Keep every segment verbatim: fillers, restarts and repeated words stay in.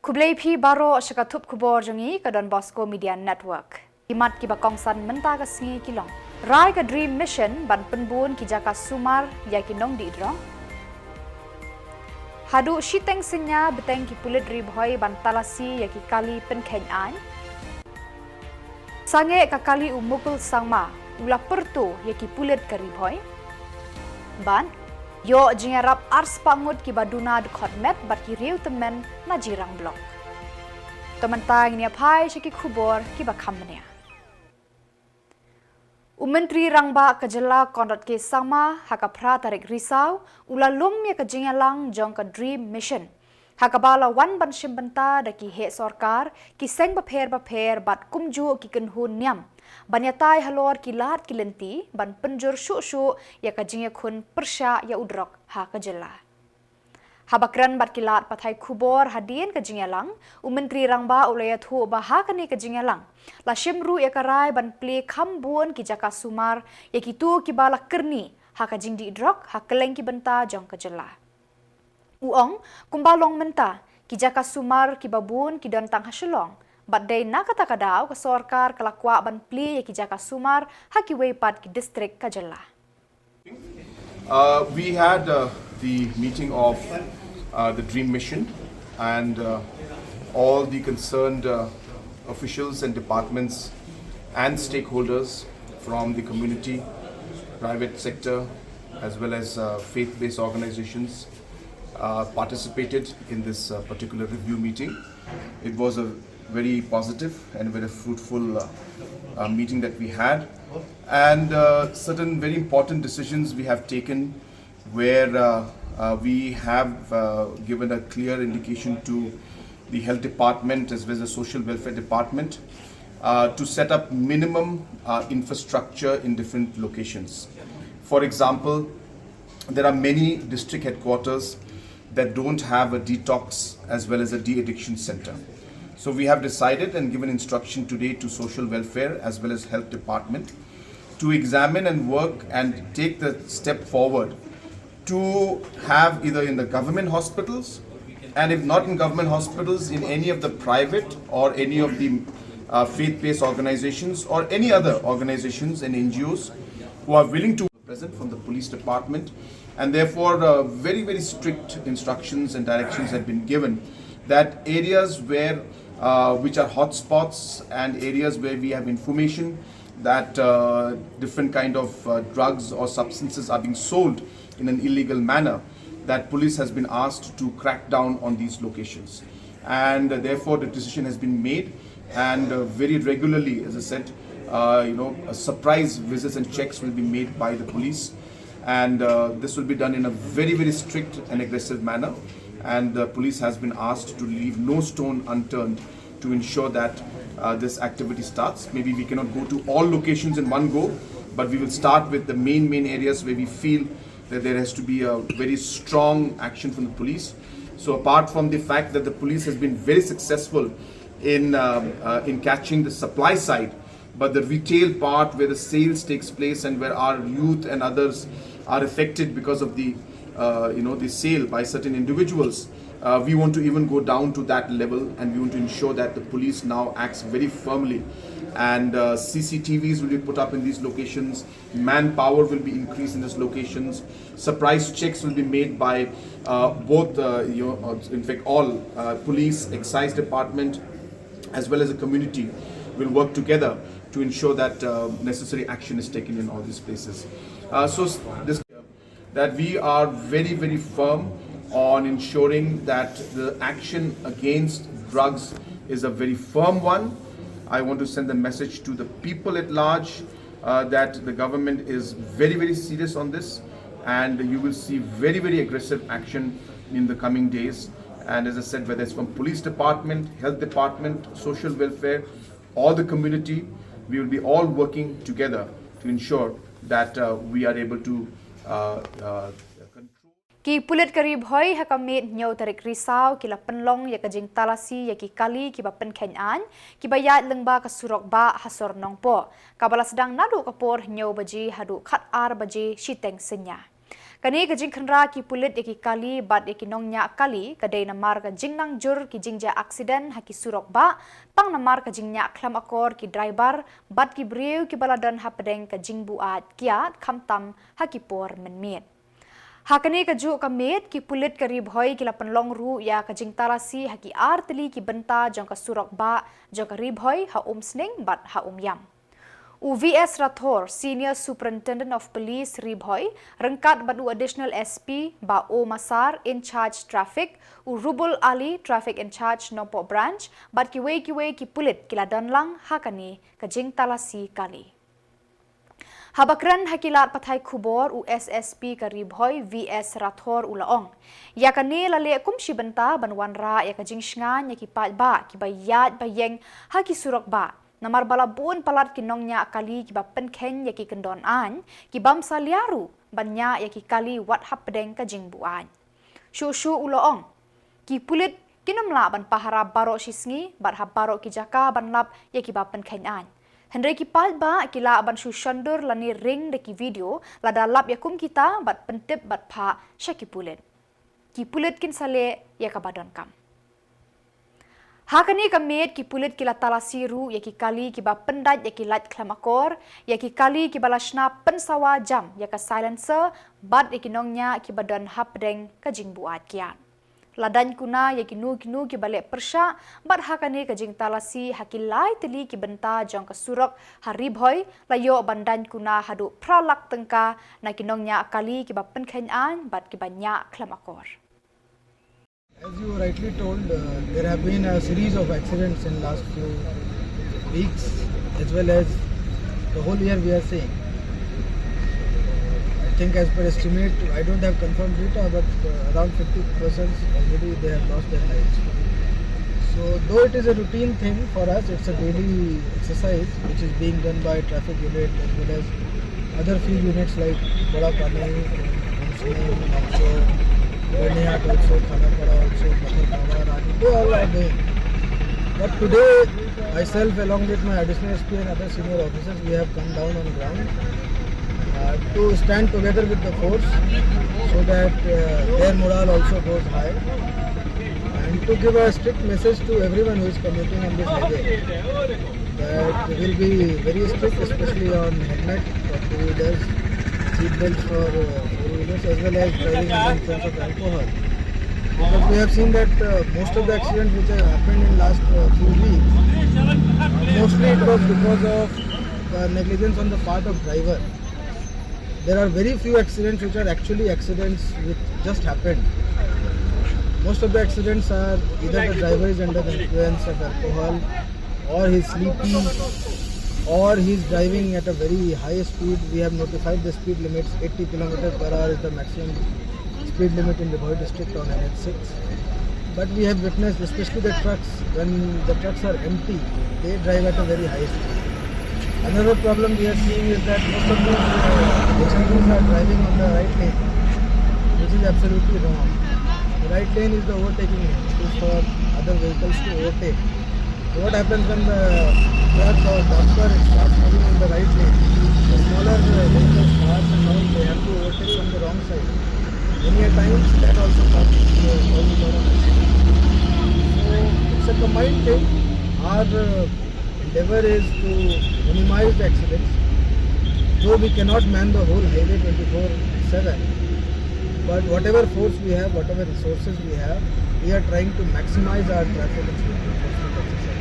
Khublei phi baroh sha ka thup khubor jong ngi ka Don Bosco Media Network. Ki mat kiba kongsan mynta ka sngi ki long: Rai ka Dream Mission ban pynbun ki jaka sumar ïa ki nongdih drok. Haduh shiteng synñia bteng ki pulit Ri Bhoi ban talasi ïa ki kali pynkheiñ aiñ. Sangeh ka kali u Mukul Sangma u la pyrto ïa ki pulit ka Ri Bhoi. Bad ïoh jingïarap arspah ngut kiba duna dkhot met bad ki riew tymmen na Jirang Block. To mynta ngin ïa phai sha ki khubor kiba kham bniah. U Myntri Rangbah ka jylla Conrad K Sangma ha ka phra tarik Risaw u la lum ïa ka jingïalang jong ka Dream Mission, ha kaba la wan ban shim bynta da ki heh sorkar, ki seng bapher bapher bad kumjuh ki kynhun niam, ban ïatai halor ki lad ki lynti ban pynjur shuh shuh ïa ka jingïakhun pyrshah ïa u drok ha ka jylla. Haba kren bad ki lad pathai khubor hadien ka jingïalang, u Myntri Rangbah u la ïathuh ba ha kane ka jingïalang la shim ruh ïa ka rai ban plie kham bun ki jaka sumar ïa kito kiba la kyrni ha ka jingdih drok ha kylleng ki bynta jong ka jylla. U ong, kumba long mynta, ki jaka sumar kiba bun ki don tang ha Shillong, bad dei na kata ka daw ka sorkar ka la kwah ban plie ïa ki jaka sumar ha kiwei pat ki distrik ka jylla. Uh, we had uh, the meeting of uh, the Dream Mission and uh, all the concerned uh, officials and departments and stakeholders from the community, private sector, as well as uh, faith-based organizations uh, participated in this uh, particular review meeting. It was a very positive and very fruitful uh, uh, meeting that we had. And uh, certain very important decisions we have taken where uh, uh, we have uh, given a clear indication to the health department as well as the social welfare department uh, to set up minimum uh, infrastructure in different locations. For example, there are many district headquarters that don't have a detox as well as a de-addiction center. So we have decided and given instruction today to social welfare as well as health department to examine and work and take the step forward to have either in the government hospitals and if not in government hospitals, in any of the private or any of the uh, faith-based organizations or any other organizations and N G Os who are willing to present from the police department, and therefore uh, very very strict instructions and directions have been given that areas where uh, which are hotspots and areas where we have information that uh, different kind of uh, drugs or substances are being sold in an illegal manner, that police has been asked to crack down on these locations. And uh, therefore, the decision has been made, and uh, very regularly, as I said, uh, you know, uh, surprise visits and checks will be made by the police, and uh, this will be done in a very, very strict and aggressive manner. And the police has been asked to leave no stone unturned to ensure that uh, this activity starts. Maybe we cannot go to all locations in one go, but we will start with the main, main areas where we feel that there has to be a very strong action from the police. So apart from the fact that the police has been very successful in, um, uh, in catching the supply side, but the retail part where the sales takes place and where our youth and others are affected because of the, uh, you know, the sale by certain individuals, uh, we want to even go down to that level, and we want to ensure that the police now acts very firmly, and uh, C C T Vs will be put up in these locations, manpower will be increased in these locations, surprise checks will be made by uh, both, uh, you know, uh, in fact, all uh, police, excise department, as well as the community will work together to ensure that uh, necessary action is taken in all these places. Uh, so this that we are very, very firm on ensuring that the action against drugs is a very firm one. I want to send the message to the people at large uh, that the government is very, very serious on this, and you will see very, very aggressive action in the coming days. And as I said, whether it's from police department, health department, social welfare, or the community, we will be all working together to ensure that uh, we are able to uh, uh, control. Ki pulit ka Ri Bhoi ha ka miet hynñiew tarik Risaw ki la pynlong ïa ka jingtalasi ïa ki kali kiba pynkheiñ aiñ, kiba ïaid lyngba ka surok bah ha sor Nongpoh, kaba la sdang naduh ka por hynñiew baje haduh khatar baje shiteng synñia. Kane ka jingkhynra ki pulit ïa ki kali bad ïa ki nongñiah kali ka dei namar ka jingnang jur ki jingjia aksiden ha ki surok bah, tang namar ka jingñiah khlem akor ki driver bad ki briew kiba la don hapdeng ka jingbuaid kiad khamtam ha ki por mynmiet. Ha kane kajuh ka miet, ki pulit ka Ri Bhoi ki la pynlong ruh ïa ka jingtalasi ha ki ar tylli ki bynta jong ka surok bah jong ka Ri Bhoi ha Umsning bad ha Umiam. U V S Rathore, Senior Superintendent of Police Ri Bhoi, ryngkat bad u Additional S P Bah O Massar, in charge traffic, u Rubul Ali, traffic in charge Nongpoh Branch, bad kiwei kiwei ki pulit ki la don lang ha kane ka jingtalasi kali. Haba kren ha ki lad pathai khubor, u S S P ka Ri Bhoi V S Rathore u la ong, ïa kane la leh kum shi bynta ban wanrah ïa ka jingshngaiñ ïa ki paidbah kiba ïaid ba ïeng ha ki surok bah, namar ba la bun palat ki nongñiah kali kiba pynkheiñ ïa ki kyndon aiñ, ki bym salia ruh ban ñiah ïa ki kali wat hapdeng ka jingbuaid. Shuh shuh u la ong, ki pulit kin ym lah ban pahara baroh shi sngi bad ha baroh ki jaka ban lap ïa kiba pynkheiñ aiñ. Hynrei ki paidbah ki lah ban shu shondur lane ring da ki video lada lap ïa kum kita bad pyntip bad phah sha ki pulit. Ki pulit kin sa leh ïa kaba donkam. Ha kane ka miet, ki pulit ki la talasi ruh ïa ki kali kiba pyndait ïa ki lait khlem akor, ïa ki kali kiba la shna pynsawa jam ïa ka silencer bad ïa ki nongñiah kiba don hapdeng ka jingbuaid kiad. La daiñ kuna ïa kino kino kiba leh pyrshah bad ha kane ka jingtalasi ha ki lai tylli ki bynta jong ka surok ha Ri Bhoi la ïoh ban daiñ kuna haduh phra lak tyngka na ki nongñiah kali kiba pynkheiñ aiñ bad kiba ñiah khlem akor. As you rightly told, uh, there have been a series of accidents in last few weeks, as well as the whole year we are seeing. I think as per estimate, I don't have confirmed data, but, uh, around fifty persons already they have lost their lives. So, though it is a routine thing for us, it's a daily exercise which is being done by traffic unit as well as other field units like Borapani, Umsning, Mongcho, Byrnihat also, Khanapara also, Patharkhawa, Rani, they all are doing. But today, myself along with my additional S P and other senior officers, we have come down on ground, uh, to stand together with the force so that, uh, their morale also goes high, and to give a strict message to everyone who is commuting on this highway that we will be very strict, especially on helmet for two wheelers, seat belts for, uh, four wheelers, as well as driving under influence of alcohol. Because we have seen that, uh, most of the accidents which have happened in last, uh, few weeks, uh, mostly it was because of, uh, negligence on the part of driver. There are very few accidents which are actually accidents which just happened. Most of the accidents are either the driver is under the influence of alcohol, or he's sleepy, or he's driving at a very high speed. We have notified the speed limits, eighty kilometer per hour is the maximum speed limit in Ri Bhoi district on N H six. But we have witnessed, especially the trucks, when the trucks are empty, they drive at a very high speed. Another problem we are seeing is that most of these, uh, H G Vs are driving on the right lane, which is absolutely wrong. The right lane is the overtaking lane. It is for other vehicles to overtake. So what happens when the truck or dumper starts moving in the right lane? The smaller, uh, vehicles, cars and all, they have to overtake from the wrong side. Many a times that also causes, uh, causes a lot of accidents. So it's a combined thing. Our, uh, endeavor is to minimize the accidents. Though we cannot man the whole highway twenty-four seven, but whatever force we have, whatever resources we have, we are trying to maximize our traffic and safety enforcement exercise.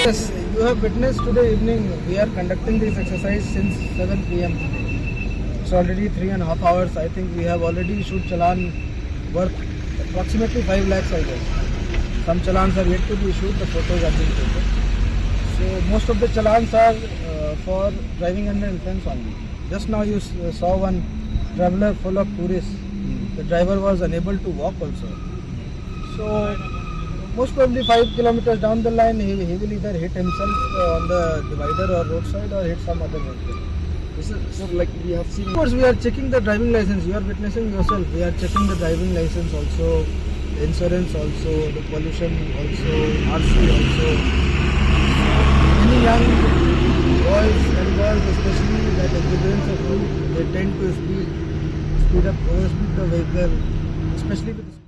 Yes, you have witnessed today evening, we are conducting this exercise since seven P M. It's already three and a half hours. I think we have already issued challan worth approximately five lakhs, I guess. Some challans are yet to be issued, the photos are being taken. So most of the challans are, uh, for driving under influence only. Just now you s- saw one traveler full of tourists. The driver was unable to walk also. So most probably five kilometers down the line, he, he will either hit himself, uh, on the divider or roadside, or hit some other vehicle. This is, sir, like, we have seen. Of course, we are checking the driving license. You are witnessing yourself. We are checking the driving license also, the insurance also, the pollution also, R C also. Many young boys and girls, especially At exuberance of route, they tend to speed, speed up, overspeed the vehicle, especially with the scooty.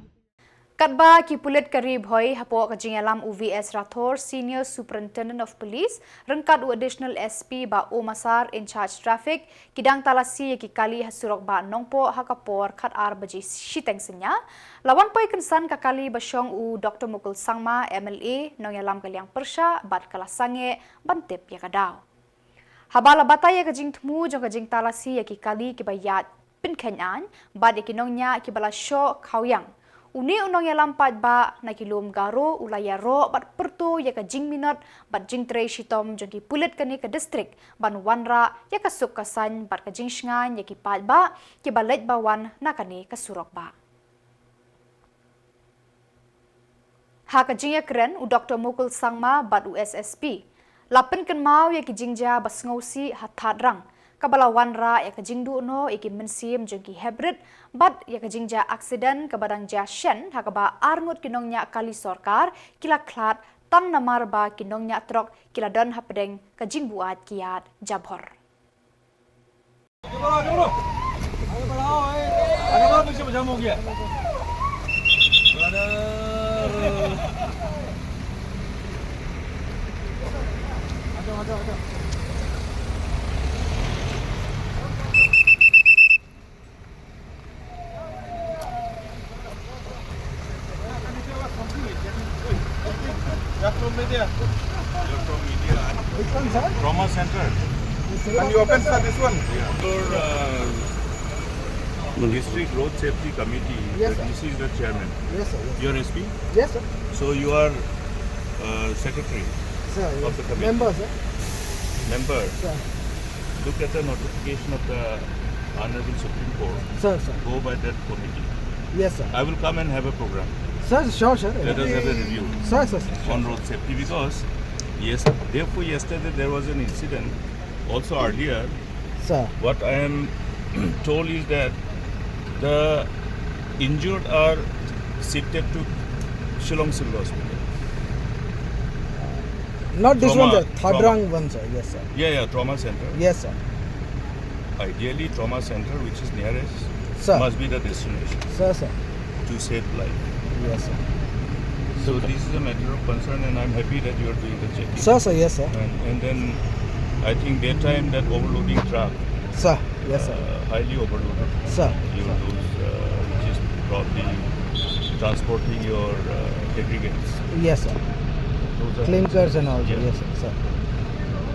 Katba ki pulit ka Ri Bhoi hapoh ka jingïalam u V S Rathore, Senior Superintendent of Police, ryngkat u Additional S P Bah Omasar, in charge traffic, ki dang talasi ïa ki kali ha surok bah Nongpoh ha ka por khatar baje shiteng synñia. La wan poi kynsan ka kali ba shong u Doctor Mukul Sangma, M L A, nongïalam ka liang pyrshah, bad ka la sangeh ban tip ïa ka daw. Haba la batai ïa ka jingthmu jong ka jingtalasi ïa ki kali kiba ïaid pynkheiñ aiñ bad ïa ki nongñiah kiba la shoh khawiang, une u nongïalam paidbah na ki lum Garo u la ïaroh bad pyrto ïa ka jingminot bad jingtrei shitom jong ki pulit kane ka district ban wanrah ïa ka suk ka saiñ bad ka jingshngaiñ ïa ki paidbah kiba leit ba wan na kane ka surok bah. Ha ka jingïakren, u Doctor Mukul Sangma bad u S S P la pynkynmaw ïa ki jingjia ba sngewsih ha Thadrang, kaba la wanrah ïa ka jingduh noh ïa ki mynsiem jong ki heprit bad ïa ka jingjia aksiden kaba dang jia shen, ha kaba arngut ki nongñiah kali sorkar ki la khlad tang namar ba ki nongñiah trok ki la don hapdeng ka jingbuaid kiad jabhor. आगे बढ़ाओ, आगे बढ़ाओ, ए। आगे बढ़ाओ, पीछे जाम हो गया। Brother। आ जाओ, आ जाओ, आ जाओ। You're from media. Which one, sir? Trauma center. Can you open, sir, this one? Yeah. Your, uh, District Road Safety Committee, yes, sir, the D C is the chairman. Yes, sir. Yes. You're S P? Yes, sir. So you are, uh, secretary, sir, of the committee? Member, sir. Member? Sir. Look at the notification of the Honorable Supreme Court. Sir, sir. Go by that committee. Yes, sir. I will come and have a program. Sir, sure, sir. Let us have a review, sir, sir, sir, on, sure, road safety, because yes, therefore yesterday there was an incident also earlier. Sir. What I am told is that the injured are shifted to Shillong Civil Hospital. Not this one, sir. Trauma, trauma. Thadrang one, sir. Yes, sir. Yeah, yeah, trauma center. Yes, sir. Ideally, trauma center, which is nearest, sir, must be the destination, sir, sir, to save life. Yes, sir. So this is a matter of concern, and I'm happy that you are doing the checking. Sir, sir, yes, sir. And, and then I think daytime that overloading truck, sir, yes, sir, uh, highly overloaded. Sir, you, sir, those, uh, which is probably transporting your, uh, aggregates. Yes, sir. Those are clinkers and all, sir. Yeah. Yes, sir, sir.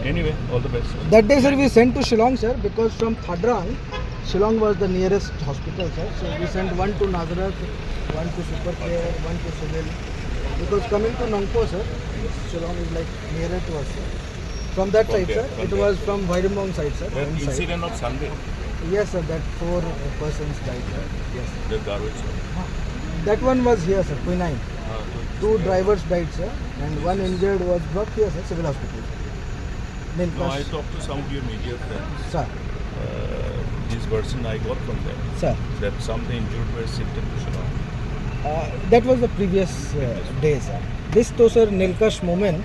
Anyway, all the best, sir. That day, sir, we sent to Shillong, sir, because from Thadrang, Shillong was the nearest hospital, sir. So we sent one to Nazareth, one to Super Care, one to Civil. Because coming to Nongpoh, sir, Shillong is, like, nearer to us, sir. From that side, sir, it was from Vairembong side, sir. That incident of Sunday? Yes, sir, that four, uh, persons died, sir. Yes, sir. The garbage, sir. Huh. That one was here, sir, quinine. Ah, so two drivers died, sir, and one injured was brought here, sir, civil hospital. No, I talked to some of your media friends. Sir. Uh, this version I got from them. Sir. That some of the injured were shifted to Shillong. Uh, that was the previous, uh, day, sir. This to, sir, Nilkash Momin. Hmm.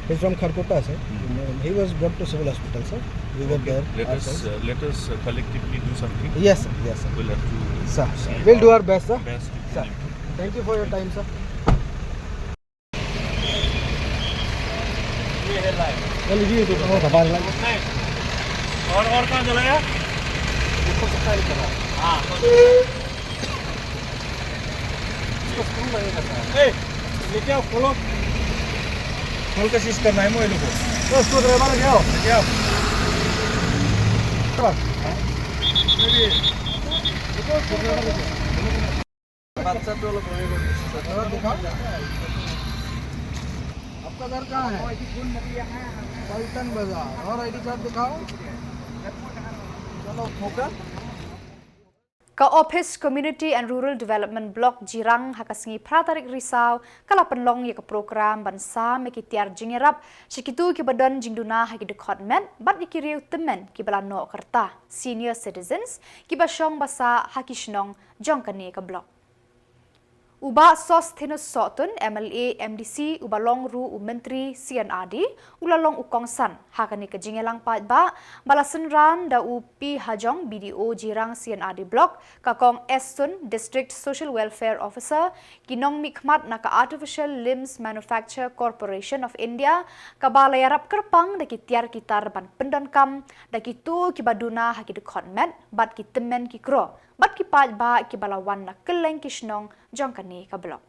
He's from Kharkutta, sir. Hmm. He was brought to civil hospital, sir. We were there ourselves. Okay. Let us, uh, let us, uh, collectively do something. Yes, sir. Yes, sir. We'll have to see how best to do. Sir, sir. We'll do our best, sir. Sir, thank you for your time, sir. ये है लाइव। चल, ये तो बहुत हमारे लाइव। और, और कहाँ चला गया? इसको पता नहीं चला। हाँ। इसको स्क्रू लगेगा, सर। ए, लेके आओ, खोलो। खोल के सीज करना है मोबाइल को। तो इसको ड्राइवर लेके आओ। लेके आओ। हाँ। ये भी। देखो, स्क्रू ड्राइवर लेके आओ। बादशाह तो लोग रहेगा। सर, दिखाओ। आपका घर कहाँ है? पलटन बाजार। और आईडी कार्ड दिखाओ। चलो, फोकस। Ka Office Community and Rural Development Block Jirang ha ka sngi phra tarik Risaw ka la pynlong ïa ka program ban sam ïa ki tiar jingïarap sha kito kiba don jingduna ha ki dkhot met bad ïa ki riew tymmen kiba la noh ka rta, senior citizens, kiba shong ba sah ha ki shnong jong kane ka block. U Bah Sosthenes Sohtun, M L A, M D C, uba long ruh u Myntri C and R D, u la long u kongsan ha kane ka jingïalang paidbah ba la synran da u P Hajong, B D O Jirang C and R D Block, ka Kong S Sun, District Social Welfare Officer, ki nongmihkhmat na ka Artificial Limbs Manufacture Corporation of India, kaba la ïarap kyrpang da ki tiar ki tar ban pyndonkam da kito kiba duna ha ki dkhot met bad ki tymmen ki kro bad ki paidbah kiba la wan na kylleng ki shnong jong kane ka block.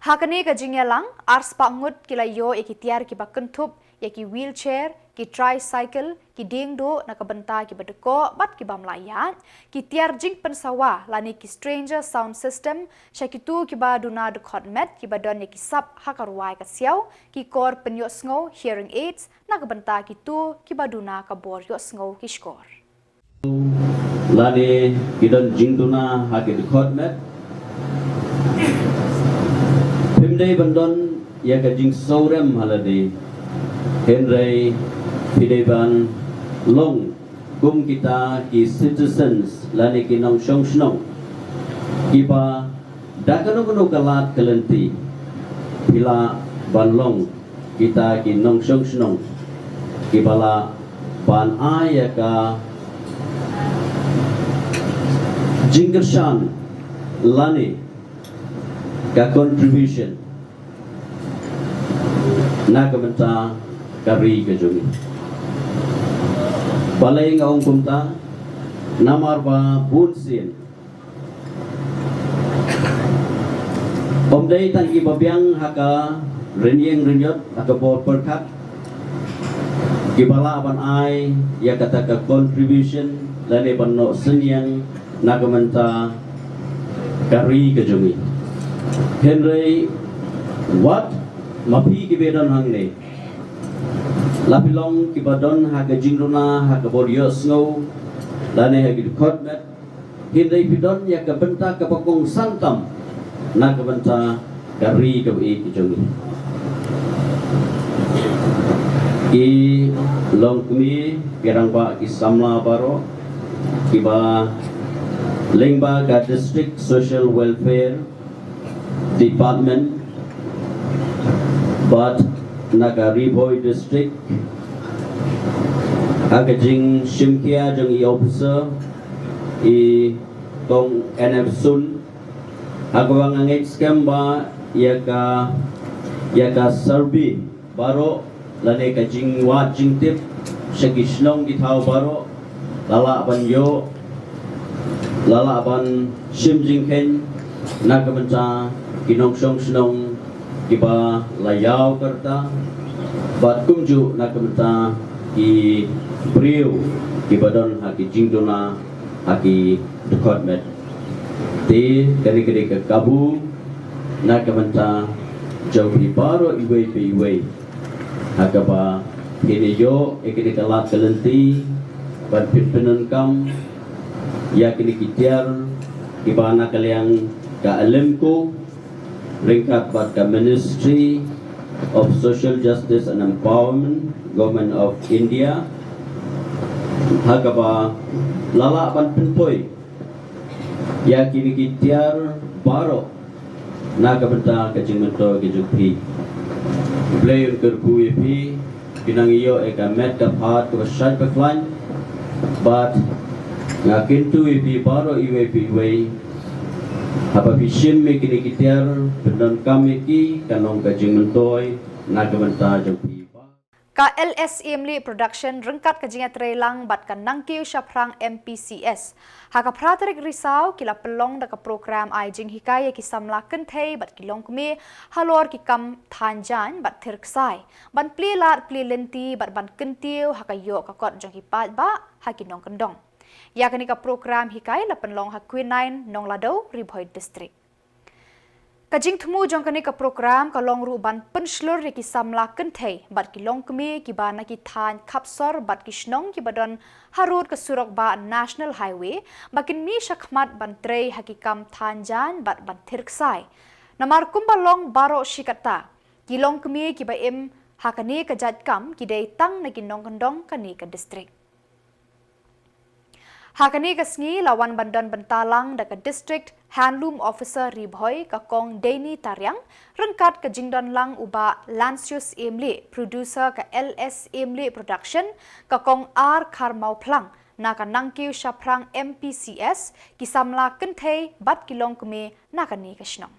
Ha kane ka jingïalang, arspah ngut ki la ïoh ïa ki tiar kiba kynthup ïa ki wheelchair, ki tricycle, ki dieng duh na ka bynta kiba dkoh bad ki bym lah ïaid, ki tiar jingpynsawa lane ki stranger sound system sha kito kiba duna dkhot met kiba don ïa ki sap ha ka rwai ka siaw, ki kor pynïohsngew, hearing aids, na ka bynta kito kiba duna ka bor ïohsngew ki shkor. Lane ki don jingduna ha ki dkhot met. Phim dei ban don ïa ka jingsngewrem ha lade, hynrei phi dei ban long kum kita ki citizens lane ki nongshong shnong kiba da kano kano ka lad ka lynti phi lah ban long kita ki nongshong shnong kiba lah ban ai ïa ka jingkyrshan lane ka contribution na ka bynta ka ri ka jong ngi. Balei nga ong kumta? Namar ba bun sien ym dei tang kiba biang ha ka rynïeng rynïot ha ka bor pyrkhat kiba lah ban ai ïa kata ka contribution lane ban noh synñiang na ka bynta ka ri ka jong ngi. Hynrei wat ma phi kiba don hangne, la phi long kiba don ha ka jingduna ha ka bor ïohsngew lane ha ki dkhot met, hynrei phi don ïa ka bynta kaba kongsan tam na ka bynta ka ri kaba ïeit ka jong ngi. Ki longkmie, ki rangbah, ki samla baroh kiba lyngba ka District Social Welfare Department bad na ka Ri Bhoi District, ha ka jingshimkhia jong i officer, i Kong N F Sun, ha kaba nga ngeit skhem ba ïa ka, ïa ka survey baroh lane ka jingwad jingtip sha ki shnong ki thaw baroh la lah ban ïoh, la lah ban shim jingkheiñ na ka bynta ki nongshong shnong kiba la ïaw ka rta bad kumjuh na ka bynta ki briew kiba don ha ki jingduna ha ki dkhot met. Te kane ka dei ka kabu na ka bynta jong phi baroh iwei pa iwei, ha kaba phin ïoh ïa kane ka lad ka lynti ban pynpyndonkam ïa kine ki tiar kiba na ka liang ka Alimco ryngkat bad ka Ministry of Social Justice and Empowerment, Government of India, ha kaba la lah ban pynpoi ïa kine ki tiar baroh na ka bynta ka jingmyntoi ka jong phi. U Blei un kyrkhu ïa phi, phin nang ïoh ïa ka met ka phad kaba shait ba khlaiñ bad nga kyntu ïa phi baroh iwei pa iwei, haba phi shim ïa kine ki tiar, pyndonkam ïa ki, kan long ka jingmyntoi na ka bynta jong phi. Ka L S Imli Production ryngkat ka jingïatreilang bad ka Nangkiew Shaphrang M P C S, ha ka phra tarik Risaw ki la pynlong da ka program ai jinghikai ïa ki samla kynthei bad ki longkmie halor ki kam thaiñ jaiñ bad thir ksai, ban plie lad plie lynti bad ban kyntiew ha ka ïoh ka kot jong ki paidbah ha ki nongkyndong. Ïa kane ka program hikai la pynlong ha Quinine, Nongladaw, Ri Bhoi District. Ka jingthmu jong kane ka program ka long ruh ban pynshlur ïa ki samla kynthei bad ki longkmie kiba na ki thaiñ khapsor bad ki shnong kiba don harud ka surok bah National Highway ba kin mih shakhmat ban trei ha ki kam thaiñ jaiñ bad ban thir ksai. Namar kumba long baroh shi katta, ki longkmie kiba im ha kane ka jait kam ki dei tang na ki nongkyndong kane ka district. Ha kane ka sngi la wan ban don bynta lang da ka District Handloom Officer Ri Bhoi, ka Kong Deini Tariang, ryngkat ka jingdon lang u Bah Lancius Emlih, producer ka L S Emlih Production, ka Kong R Kharmawphlang na ka Nangkiew Shaphrang M P C S, ki samla kynthei bad ki longkmie na kane ka shnong.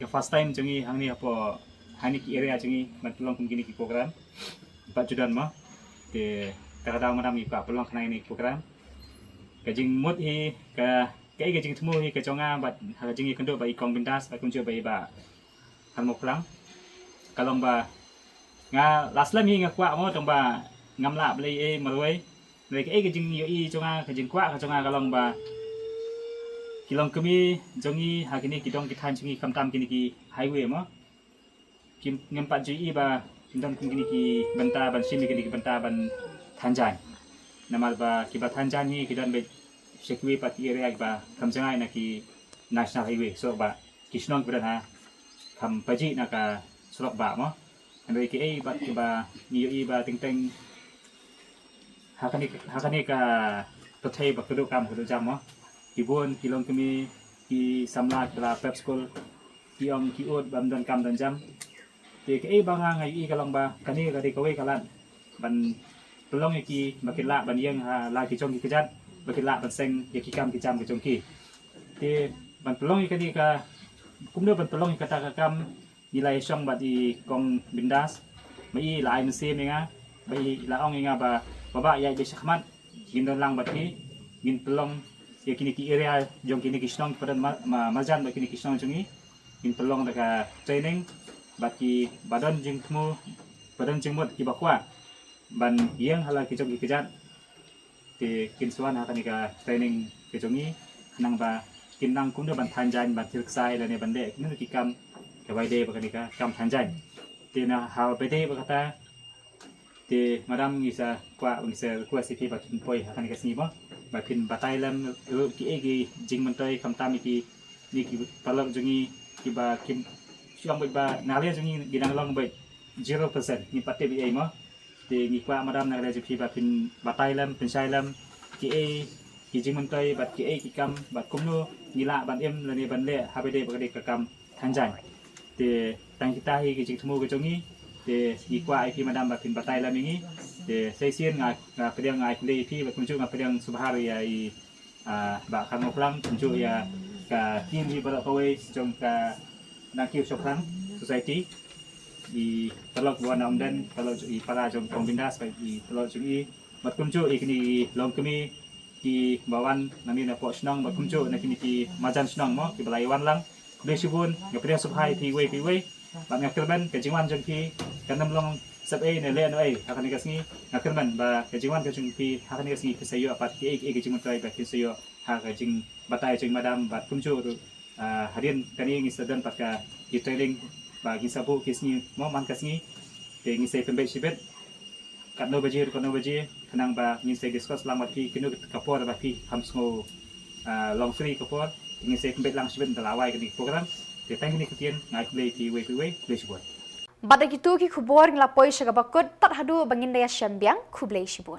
Ka first time jong ngi hangne hapoh hangne ki area jong ngi ban pynlong kum kine ki program. Bad ju don mo. Te kata ka daw madan ngi kwah pynlong kane ki program. Ka jingmut hi ka, ka, ka jingthmu hi ka jong nga bad ha ka jingïakynduh bad i Kong Bindas bad kumjuh bad i Bah Kharmawphlang. Ka long ba nga la slem hi nga kwah mo tang ba ngam lah ban leh ei ei marwei. Hynrei kaei ka jingïohi jong nga, ka jingkwah ka jong nga ka long ba ki longkmie jong ngi ha kine ki dong ki thaiñ jong ngi khamtam kine ki highway mo. Kim, ngim pat ju ïohi ba kin don kum kine ki bynta ban shim ïa kine ki bynta ban than jaiñ. Namar ba kiba than jaiñ hi ki don beit sha kiwei pat ki area kiba kham jngai na ki national highway. So ba ki shnong kiba don ha kham pajih na ka surok bah mo. Hynrei kiei bad kiba ngi ïohi ba teng teng ha kane, ha kane ka pyrthei ba kyrduh kam kyrduh jam mo. Ki bun ki longkmie, ki samla kiba la prep school, ki ong ki ud bym don kam don jam. Te kaei ba nga nga ïohi ka long ba kane ka dei kawei ka lad ban pynlong ïa ki ba kin lah ban ïeng ha la ki jong ki kjat, ba kin lah ban seng ïa ki kam ki jam ki jong ki. Te ban pynlong ïa kane ka, kumno ban pynlong ïa kata ka kam, ngi la ïashong bad i Kong Bindas. Ma i la ai mynsiem ïa nga, ba i la ong ïa nga ba, ba, ba ïa i bad shakhmat ngin don lang bad ki, ngin pynlong ïa kine ki area jong kine ki shnong kiba don ma, ma, marjan bad kine ki shnong jong ngi. Ngin pynlong da ka training bad kiba don jingthmu, ba don jingmut kiba kwah ban ïeng ha la ki jong ki kjat. Te kin sa wan ha kane ka training ka jong ngi, khnang ba kin nang kumno ban than jaiñ, ban thied ksai lane ban leh kumno ki kam kiba ïadei bad kane ka kam than jaiñ. Te na haba ïadei bad kata, te madan ngi sa kwah, ngi sa request ïa phi ba kin poi ha kane ka sngi mo, ba phin batai lem ruh kiei ki jingmyntoi khamtam ïa kine ki paralok jong ngi kiba kim shong beit ba na ka liang jong ngi ki dang long beit zero percent, ngim pat tip ei ei mo. Te ngi kwah madan na ka liang jong phi ba phin batai lem, pynshai lem kiei ki jingmyntoi bad kiei ki kam bad kumno ngi lah ban im lane ban leh haba ïadei bad ka kam than jaiñ. Te tang kita hi ki jingthmu ki jong ngi. Te ngi kwah ïa phi madan ba phin batai lem ïa ngi. Te sa shisien nga, nga pdiang, nga ai khublei ïa phi bad kumjuh nga pdiang sngewbha ïa i, ah, Bah Kharmawphlang, kumjuh ïa ka team hi baroh kawei jong ka Nangkiew Shaphrang Society. I paralok ba wan na Umden, paralok i para jong Kong Bindas bad i paralok jong i. Bad kumjuh ïa kine ki longkmie kiba wan nangne napoh shnong bad kumjuh na kine ki marjan shnong mo kiba la ïa wan lang. Khublei shibun, nga pdiang sngewbha ïa phi iwei pa iwei. Bad nga kyrmen ka jingwan jong phi kan ym long sep ei ne leh noh ei ha kane ka sngi. Nga kyrmen ba ka jingwan ka jong phi ha kane ka sngi phin sa ïoh pat kiei kiei ki jingmyntoi ba phin sa ïoh ha ka jingbatai jong i madan bad kumjuh ruh, ah, hadien kane ngin sa don pat ka ki training ba ngin sa buh ki sngi mo man ka sngi. Te ngin sa pynbeit shibit katno baje ruh katno baje, khnang ba ngin sa discuss lang bad phi kino ka por ba phi kham sngew, ah, long free ka por, ngin sa pynbeit lang shibit da la wai kane ka program. Te tang kine ki ktien, nga ai khublei ïa phi iwei pa iwei, khublei shibun. Bad da kito ki khubor ngi la poi sha kaba kut, tad haduh ba ngin da ïashem biang, khublei shibun.